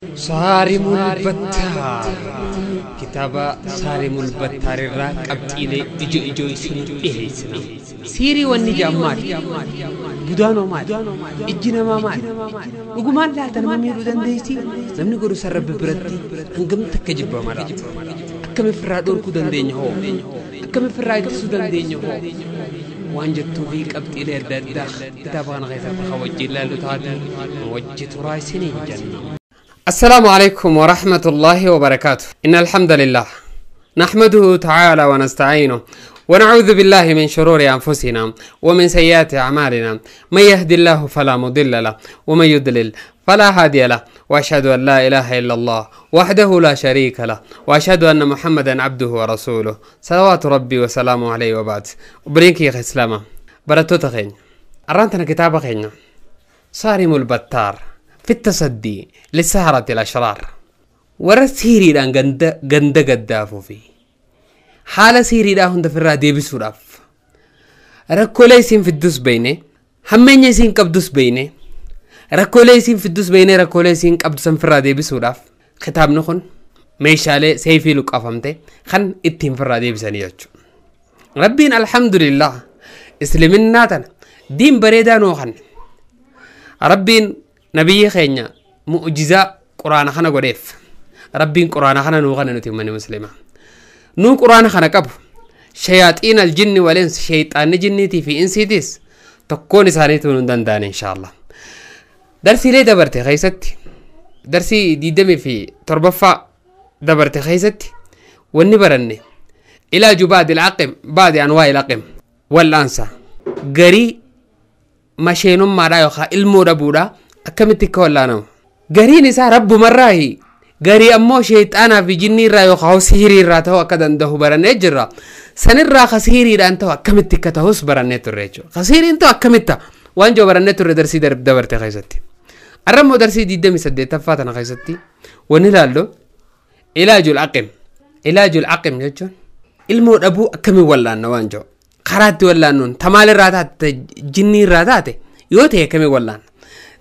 Saarimul Battaar kitaaba Saarimul Battaar irraa qabxiilee ijoo ijoo isinii dhiyeessina. Siirii wanni jedhan maali? Budaanoo maali? Ijji namaa maali? Dhugumaan laata nama miidhuu dandeessi? Namni godhu san Rabbi biratti hangam takka jibbama laata? Akkam ofirraa dhorkuu dandeenya hoo? Akkam ofirraa ittisuu dandeenya hoo? Waan jettuu fi qabxiilee adda addaa kitaaba kana keessatti kan wajjin ilaallu taate wajji turaa isiniin jenna. السلام عليكم ورحمة الله وبركاته. إن الحمد لله نحمده تعالى ونستعينه ونعوذ بالله من شرور أنفسنا ومن سيئات أعمالنا، من يهدي الله فلا مضل له ومن يضلل فلا هادي له، وأشهد أن لا إله إلا الله وحده لا شريك له، وأشهد أن محمدا عبده ورسوله صلوات ربي وسلامه عليه وبعد. وبرينكي يا إسلاما برتوتا خين أرانتنا كتابة خين صارم البتار في التصدي للسهرة الأشرار. ورا سيريدhaan ganda gaddaafuu fi haala siiriidhaa hunda ofirraa deebisuudhaaf rakkoolee isiin fiddus beeyne, hammeenya isiin qabdus beeyne, rakkoolee isiin fiddus beeyne, rakkoolee isiin qabdu san ofirraa deebisuudhaaf kitaabni kun meeshaalee seefii luqqaafamte kan ittiin ofirraa deebisanii jechuudha. Rabbiin alhamdulillah isliminnaa tana diin bareedaa nuu kanne. Rabbiin nabiyyi keenya mu'jizaa quraana kana godheef. Rabbiin quraana kana nuu kanne nuti uummanni muslimaa. Nuu quraana kana qabu shayaaxiin aljinni waliin sheexaanni jinniitii fi insiitiis tokkoon isaaniitu nu hin danda'an inshaallah. Darsiilee dabarte keessatti darsii 27ffaa dabarte keessatti wanni baranne ilaaju baadi alaqim baadi anwaa ilaqim wal'aansa garii masheenummaadhaa yookaan ilmoo dhabuudhaa akkamitti akka wal'aanamu. Gariin isaa rabbumarraahi garii ammoo sheexaanaa fi jinnii irraa yookaan sihirii irraa ta'uu akka danda'u barannee jirra. Sanirraa ka sihiriidhaan ta'u akkamitti akka ta'us barannee turre jechuudha. Ka sihiriin ta'u akkamitti waan jiru barannee turre darsii dabarte keessatti. Har'a immoo darsii 28ffaa tana keessatti wanni ilaallu ilaajul aqim. Ilaajul aqim jechuun ilmoo dhabuu akkamiin wal'aanna waan jiru. Karaa itti wal'aannuun tamaalirraa taate jinnii irraa taate yoo ta'e akkamiin wal'aanna.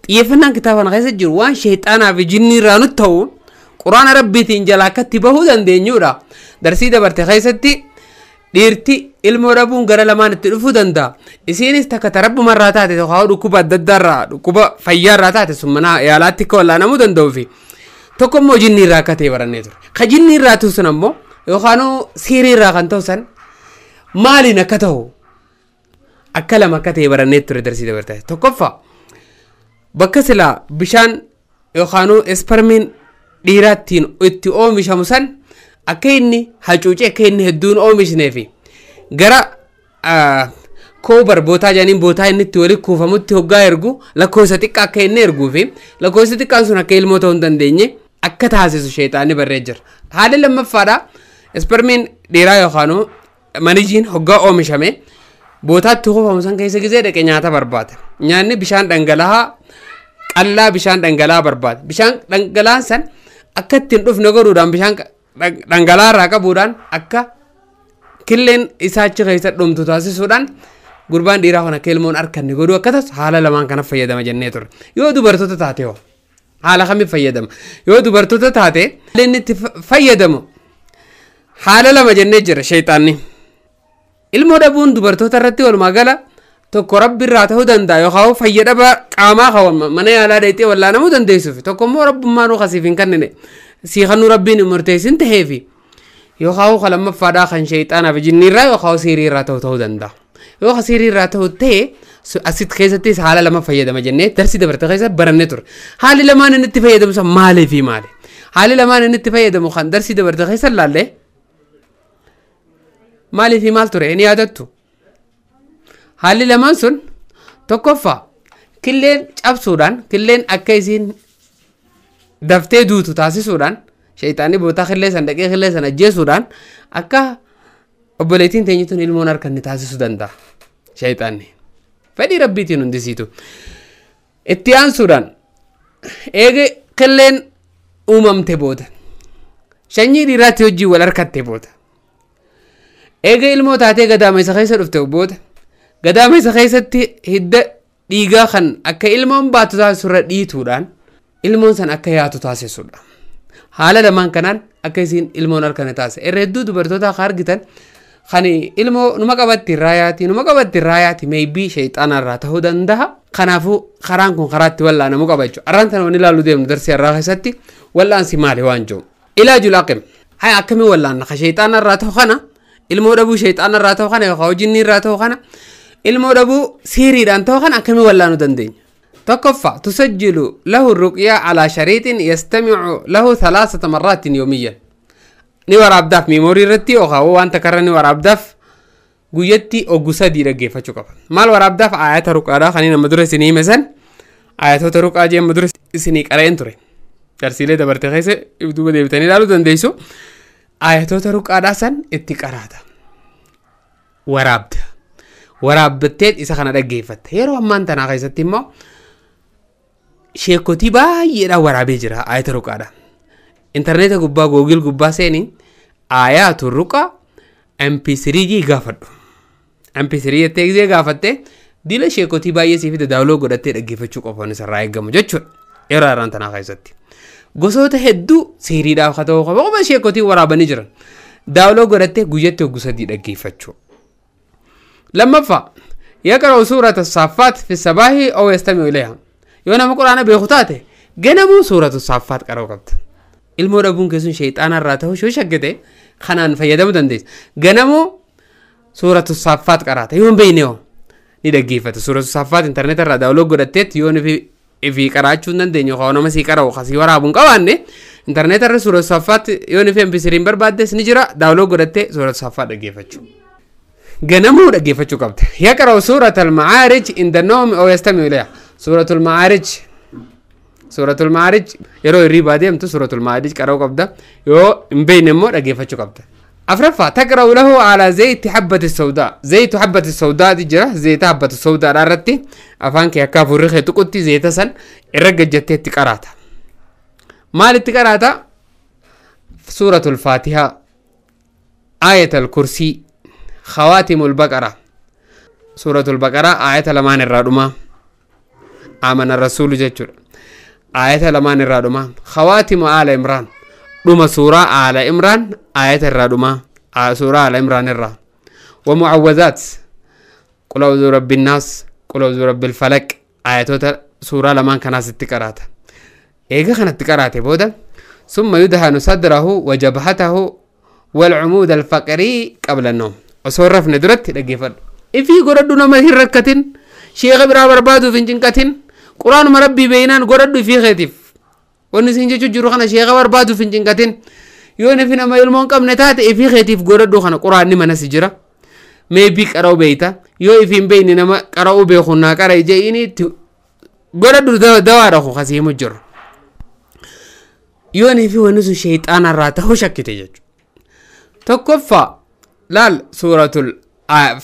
Xiyyeeffannaan kitaaba kana keessa jiru waan sheexaanaa fi jinnii irraa nutti ta'u quraana rabbiitiin jalaa akkatti bahuu dandeenyudha. Darsii dabarte keessatti dhiirti ilmoo dhabuun gara lamaan itti dhufuu danda'a. Isiinis takka tarabbumarraa taate yookaan dhukkuba adda addaarraa dhukkuba fayyaarraa taate sun mana yaalaatti akka wal'aanamuu danda'uu fi tokko immoo jinnii irraa akka ta'e barannee ture. Ka jinnii irraa ta'u sun ammoo yookaan siirii irraa kan ta'u san maaliin akka ta'u akka lama akka ta'e barannee ture darsii dabarte. Tokkoffaa bakka silaa bishaan yookaan isparmiin dhiiraattiin itti oomishamu san akka inni hacuucee akka inni hedduun oomishneef gara koobar bootaa jedhaniin bootaa inni itti walitti kuufamutti hoggaa ergu lakkoofsa xiqqaa akka inni erguu fi lakkoofsa xiqqaan sun akka ilmoo ta'uu hin dandeenye akka taasisu sheexaanni barree jira. Haalli lammaffaadha isparmiin dhiiraa yookaan manijiin hoggaa oomishame bootaatti kuufamu san keessa gizee dhaqee nyaata barbaada. Nyaanni bishaan dhangala'aa qallaa bishaan dhangala'aa barbaada. Bishaan dhangala'aan san akka ittiin dhufne godhuudhaan bishaan dhangala'aa irraa qabuudhaan akka killeen isaa achi keessa dhumtu taasisuudhaan gurbaan dhiiraa kun akka ilmoon harkanne godhuu akka taasisu haala lamaan kana fayyadama jennee turre. Yoo dubartoota taate hoo haala kamiin fayyadama? Yoo dubartoota taate haalli inni itti fayyadamu haala lama jennee jira sheexaanni. Ilmoo dhabuun dubartoota irratti walumaa gala tokko rabbi irraa ta'uu danda'a yookaan fayyadama qaamaa qaban mana yaalaa dheexee wallaanamuu dandeessuuf tokko immoo rabbummaan kasiif hin kennine sii kennuu rabbiin murteessin ta'eefi yookaan kan lammaffaadhaa kan sheexaanaa fi jinnii irraa yookaan siirii irraa ta'uu danda'a. Yoo ka siirii irraa ta'u ta'e asitti keessattis haala lama fayyadama jennee darsii dabarte keessa barannee turre. Haalli lamaan inni itti fayyadamu sun maalii fi maali? Haalli lamaan inni itti fayyadamu kan darsii dabarte keessa ilaalle maalii fi maal ture ni yaadattu? Haalli lamaan sun tokkoffaa killeen cabsuudhaan killeen akka isiin daftee duutu taasisuudhaan sheexaanni bootaa killee san dhaqee killee san ajjeesuudhaan akka obboleettiin teenyituun ilmoon harkanne taasisuu danda'a sheexaanni. Fedhii rabbiitiin hundisiitu. Itti aansuudhaan eege killeen uumamte booda sanyii dhiiraatti hojii wal harkatte booda eege ilmoo taatee gadaama isa keessa dhufte booda gadaama isa keessatti hidda dhiigaa kan akka ilmoon baatu taasisu irra dhiituudhaan Ilmoon san akka yaatu taasisudha. Haala lamaan kanaan akka isiin ilmoon harkane taasisa. Irra hedduu dubartoota akka argitan kan ilmoo numa qabatti irraa yaati, numa qabatti irraa yaati, meebii sheexaana irraa ta'uu danda'a. Kanaafuu karaan kun karaa itti wal'aanamuu qaba jechuudha. Arraan tana wanni ilaallu deemnu darsii irraa keessatti wal'aansi maali waan jiru. Ilaajul aqim. Haya akkamiin wal'aanna? Ka sheexaana irraa ta'u kana, ilmoo dhabuu sheexaana irraa ta'u kana yookaan jinni irraa ta'u kana, ilmoo dhabuu siiriidhaan ta'u kana akkamiin wal'aanuu dandeenya? Tokkoffaa, tusajjilu lahu ruqyaa alaa shariitin yastamicu lahu thalaasata marraatin yoomiyan. Ni waraabdaaf meemoorii irratti yookaan waan takkarra ni waraabdaaf guyyatti oggu sadii dhaggeeffachuu qaba. Maal waraabdaaf? Ayata ruqaadhaa kan nama dura isinii hime san, ayatoota ruqaa jee amma dura isinii qara'een ture. Darsiilee dabarte keessa duuba deebitanii ilaaluu dandeessu. Ayatoota ruqaadhaa san itti qaraata. Waraabda. Waraabbattee isa kana dhaggeeffatta. Yeroo ammaan tanaa keessatti immoo sheekotii baay'eedhaan waraabee jira ayata ruqaadhaa. Intarneeta gubbaa, Googil gubbaa seeni, ayaatu ruqaa MP3 jii gaafadhu. MP3 jettee gisee gaafatte dila sheekotii baay'ee siif daawloo godhattee dhaggeeffachuu qofa isarraa eegamu jechuudha. Yeroo har'aan tanaa keessatti. Gosoota hedduu seeriidhaaf haa ta'u qaba qofa sheekotii waraabanii jiran. Daawloo godhattee guyyatti hoggu sadii dhaggeeffachuu. Lammaffaa, yaqra'u suurata saaffaat fi sabaahi aw yastami'u ilayha. Yoo nama quraana beeku taate ganamuu suuratu saaffaat qara'uu qabda. Ilmoo dhabuun keessun sheexaana irraa ta'uu shoo shaggate kanaan fayyadamuu dandeessa. Ganamuu suuratu saaffaat qaraata. Yoo hin beekne hoo ni dhaggeeffata. Suuratu saaffaat intarneeta irraa daawloo godhatteetti yoo fi qaraachuu hin dandeenye yookaan nama sii qara'u kasii waraabu hin qabaanne, intarneeta irra suuratu saaffaat yoo ni fi MP3 barbaaddes ni jira, daawloo godhattee suuratu saaffaat dhaggeeffachuu. Ganamuu dhaggeeffachuu qabda. Yaqra'u suurata al-macaarij inda nawmi aw yastami'u ilayha. Suuratul macaarij, suuratul macaarij yeroo hirribaa deemtu suuratul macaarij qara'uu qabda. Yoo hin beekne immoo dhaggeeffachuu qabda. Afraffaa, taqra'u lahu ala zayti habbati sawdaa. Zaytu habbati sawdaati jira. Zayita habbati sawdaadha irratti afaan kee akka hafuurri kee tuqutti zayita san irra gajjattee itti qaraata. Maal itti qaraata? Suuratul faatihaa, ayatal kursii, khawaatimul baqara, suuratul baqaraa ayata lamaan irraa dhumaa, amana rasuulu jechuudha. Ayata lamaan irraa dhumaa, khawaatimu aala imraan, dhuma suuraa aala imraan, ayata irraa dhumaa suuraa aala imraan irraa, wa mucawwazaat, qul a'udhu rabbi nnaas, qul a'udhu rabbil falaq, ayatoota suuraa lamaan kanaas itti qaraata. Eega kanatti qaraate booda, summa yudhanu sadrahu wa jabhatahu walcumuuda alfaqrii qabla annawm. Osoo hin rafne duratti dhaggeeffadhu. Ifii godhadhu, nama hin rakkatin, sheeka biraa barbaaduuf hin cinqatin. Quraanuma rabbii beeynaan godhadhu ifii keetiif. Wanni isin jechuu jiru kana, sheeka barbaaduuf hin cinqatin. Yoo nifi nama ilmoo hin qabne taate ifii keetiif godhadhu kana. Quraanni manas jira, meebii qara'u beeyta. Yoo ifii hin beeyne nama qara'uu beeku naa qara je'ini itti godhadhu. Dawaadha ku kasii himu jiru. Yoo nifi wanni sun sheexaana irraa ta'uu shakkite jechuudha. Tokkoffaa laal, suuratul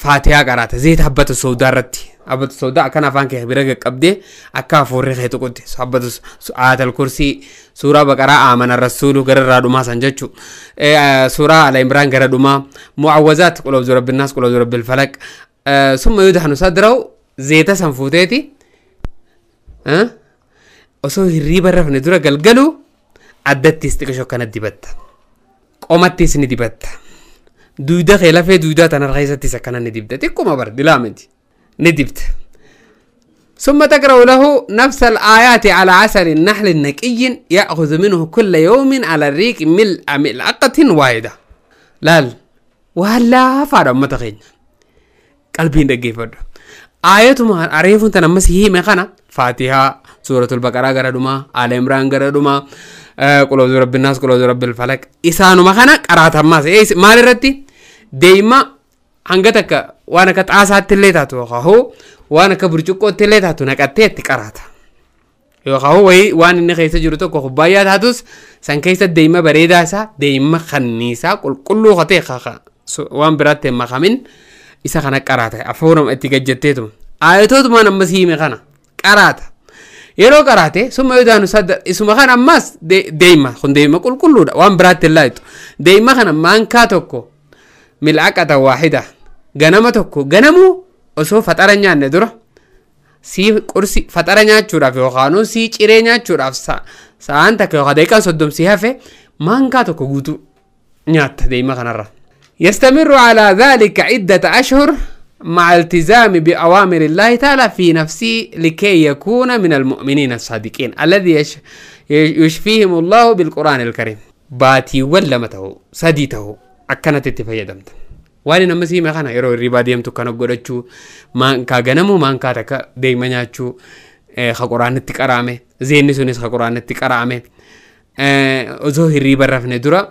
faatihaa qaraata zeeta habbata soodaa irratti. Habbata soodaa akkana afaan kee bira qaqqabdee akka hafuurri kee tuqutti, habbata, ayatal kursii, suuraa baqaraa, amana rasuulu gara irraa dhumaa san jechuu, suuraa ala imraan gara dhumaa, mu'awwazaat, qul a'udhu rabbin naas, qul a'udhu rabbil falaq. Summa yudhanu sadrahu, zeeta san fuuteeti osoo hirriiba rafne dura galgaluu addattis xiqqishoo akkana dibatta, qomattis ni dibatta, duyda kee lafee duydaa tanarra keessattis akkana ni dibda. Xiqquma bar dilaa miti, ni dibta. ثم تقرأ له نفس الآيات على عسل نحل نقي، يأخذ منه كل يوم على الريق ملء ملعقة واحدة. laal waan laafaadha. Ummata keenya qalbiin dhaggeeffadhu. Ayatuma areefuun tan ammas hime kana, faatihaa, suuratul baqaraa gara dhumaa, aala imraan gara dhumaa, qul a'udhu rabbin naas, qul a'udhu rabbil falaq, isaanuma kana qaraatammaas maal irratti deeyma hanga takka waan akka xaasaatti illee taatu yookaan waan akka burcuqqootti illee taatu naqattee itti qaraata. Yookaan wayii waan inni keessa jiru tokko kubbaayyaa taatus san keessa deeyma bareedaa isaa, deeyma kanniisaa qulqulluu katee waan biraatti hin makamin isa kana qaraata. Afuurama itti gajjatteetuma. Ayatootumaan ammas hime kana qaraata. Yeroo qaraate, summa yudaanu sadda, isuma kana ammas deeyma kun deeyma qulqulluudha, waan biraatti hin laayitu. Deeyma kana maankaa tokko, mil'aqata waahida, ganama tokko ganamuu osoo faxara nyaanne dura Sii qursi faxara nyaachuudhaaf yookaan sii ciree nyaachuudhaaf sa'aan takka yookaan daqiiqaan 30 sii hafe maankaa tokko guutuu nyaatta deema kanarra. يستمر على ذلك عدة أشهر مع التزام بأوامر الله تعالى في نفسه لكي يكون من المؤمنين الصادقين الذي يشفيهم الله بالقرآن الكريم. باتي ولا مته سديته أكنت تفيدمت. واني نمسي ما خنا يرو الربا ديمتو كانوا غدچو مان كا غنمو مان كا تك ديما نياچو خ قران تقرامه زيني سونيس خ قران تقرامه ازو الربا رفنه درا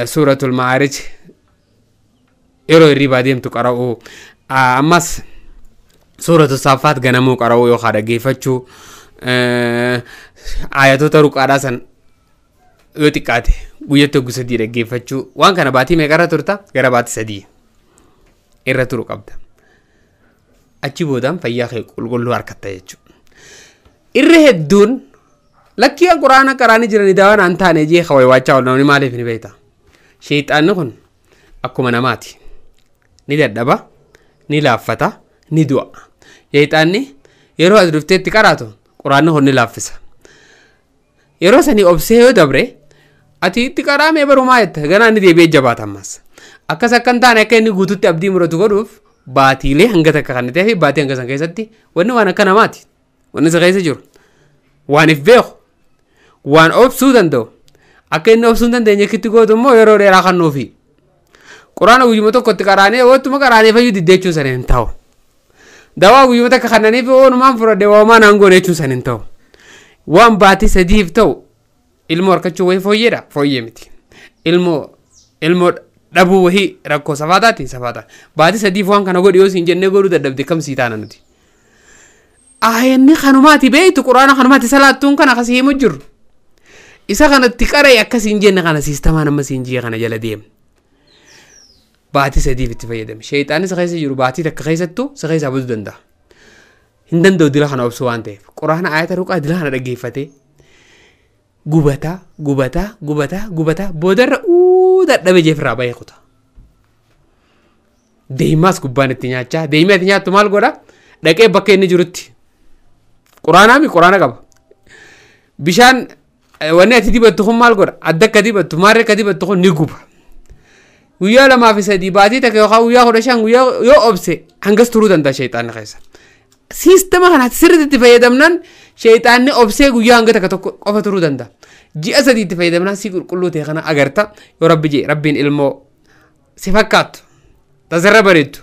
سورة المعارج يرو الربا ديمتو قراو امس سورة الصافات غنمو قراو يو خا دغيفچو آياتو ترقاداسن yoo xiqqaate guyyaa tokko sadii dhaggeeffachuu waan kana baatii meeqa irra turta gara baatii 3 irra turu qabda achi boodaan fayyaa kee qulqulluu harkatta jechuudha. Irri hedduun lakkii quraana qaraanii jiranii daawaan aan taane jee waachaa ol namni maaliif ni beekta. Sheexaanni kun akkuma namaati ni dadhaba ni laaffata ni du'a. Sheexaanni yeroo as dhuftee itti qaraatu quraanni kun ni laaffisa. Yeroo sanii obsee yoo dabre ati itti qaraamee barumaa jetta ganaa inni deebi'ee jabaata ammas. Akkas akka hin taane akka inni guututti abdii muratu godhuuf baatiilee hanga takka kan ta'ee fi baatii hanga san keessatti wanni waan akka namaati. Wanni isa keessa jiru waan if beeku waan obsuu danda'u akka inni obsuu hin dandeenye itti gootu immoo yeroo dheeraa kan nuufi. Quraana guyyuma tokko itti qaraanee wattuma qaraanee fayyuu diddee jechuun sana hin ta'u. Dawaa guyyuma takka kannaniif oonumaan fudhadhe waamaan aangoon jechuun sana hin ta'u. Waan baatii 3 ta'u ilmoo harkachuu wayii fooyyeedha fooyyee miti. Ilmoo dhabuu wayii rakkoo safaataati safaata. Baatii 3 waan kana godhi yoo siin jennee godhuu dadhabde kam sii taana nuti. Aayanni kanumaati beektu quraana kanumaati salaattuun kana akkasii himu jiru. Isa kanatti qara'e akkasii hin jenne kana siistamaan amma siin jiyee kana jala deema. Baatii 3 itti fayyadame. Sheexaanni isa keessa jiru baatii takka keessattuu isa keessaa baduu danda'a. Hin danda'u dila kana obsuu waan ta'eef quraana ayata ruqaa dila kana dhaggeeffatee gubataa gubataa gubataa gubataa boodarra dadhabe jeefirraa bahee kuta. Deemaas gubbaan itti nyaachaa deemee ati nyaattu maal godha dhaqee bakka inni jirutti quraanaa mi quraana qaba. Bishaan wanni ati dibattu kun maal godha adda akka dibattu maarree akka dibattu kun ni guba. Guyyaa 2 fi 3 baatii takka yookaan guyyaa 15 guyyaa yoo obse hangas turuu danda'a sheexaanni keessa. Siistama kanaatti sirriitti itti fayyadamnaan sheexaanni obsee guyyaa hanga takka tokko qofa turuu danda'a. Ji'a 3 itti fayyadamnaan si qulqulluu ta'e kana agarta yoo rabbi jee rabbiin ilmoo si fakkaattu tasirra bareeddu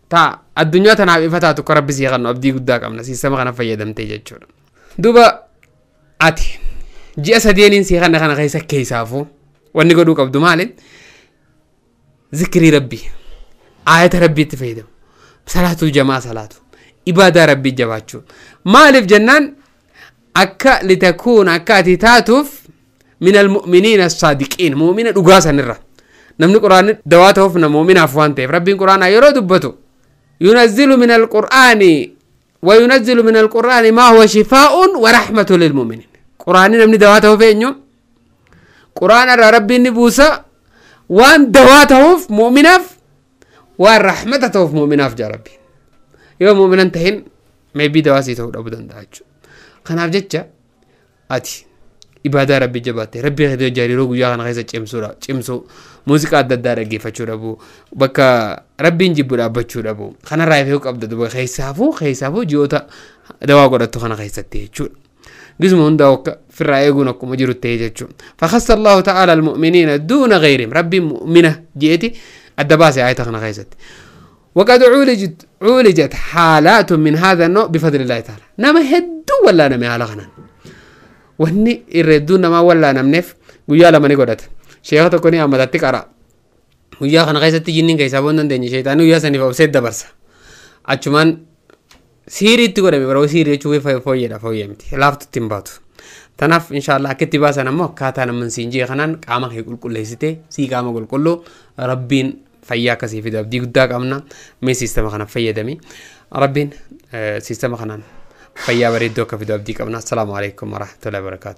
taa addunyaa tanaaf ifa taatu akka rabbi sii kennu abdii guddaa qabna siistama kana fayyadamtee jechuudha. Duuba ati ji'a 3 sii kenna kana keessa keessaafuu wanni godhuu qabdu maali? Zikrii rabbii ayata rabbii itti fayyadamu salaatul jamaa salaatu. Ibaadaa rabbii jabaachuu maaliif jennaan akka litakuuna akka ati taatuuf min almu'miniina as-saadiqiin mu'mina dhugaa sanirra namni quraanni dawaa ta'uuf na mu'minaaf waan ta'eef rabbiin quraanaa yeroo dubbatu yunazzilu min alqur'aani wa yunazzilu min alqur'aani maa huwa shifaa'un wa rahmatu lilmu'miniin quraanni namni dawaa ta'uuf eenyu quraana irraa rabbiin ni buusa waan dawaa ta'uuf mu'minaaf waan rahmata ta'uuf mu'minaaf jaa rabbiin. Yoo mu'minan tahin maybe dawaa sii ta'uu dhabuu danda'a jechuudha. Kanaaf jecha ati ibaadaa rabbii jabaatte rabbii keetii hojii guyyaa kana keessa cimsuu muuziqaa adda addaa dhaggeeffachuu dhabuu bakka rabbiin jibbu dhaabbachuu dhabuu kanarraa ifee qabda duba keessaafuu ji'oota dawaa godhattu kana keessatti jechuudha. Gisuma hundaa akka firraa eeguun akkuma jiru ta'e jechuudha. Fakhassa Allahu ta'ala al-mu'miniina duuna ghayrihim rabbiin mu'mina jeeti adda baase ayata kana keessatti. وقد عولجت حالات من هذا النوع بفضل الله تعالى. نما هدو ولا نما على غنان وهني يردو نما ولا نمنف ويا لما نقولت شيخ تكوني أمدتك أرى ويا خنا قيسة تجيني قيسة بندن دني شيطان ويا سني فوسيد دبرسا أجمان سيري تقول مي برو سيري شوي فويدا فويمتي لافت تنباتو تناف إن شاء الله كتبا سنة مو كاتنا من سينجي خنان قام هيقول كل سيته سي قام يقول كله ربين fayyaa akkasii fidu abdii guddaa qabna mee siistama kana fayyadami rabbiin siistama kanaan fayyaa bareedduu akka fidu abdii qabna. Assalaamu alaikum warahmatullahi wabarakaatu.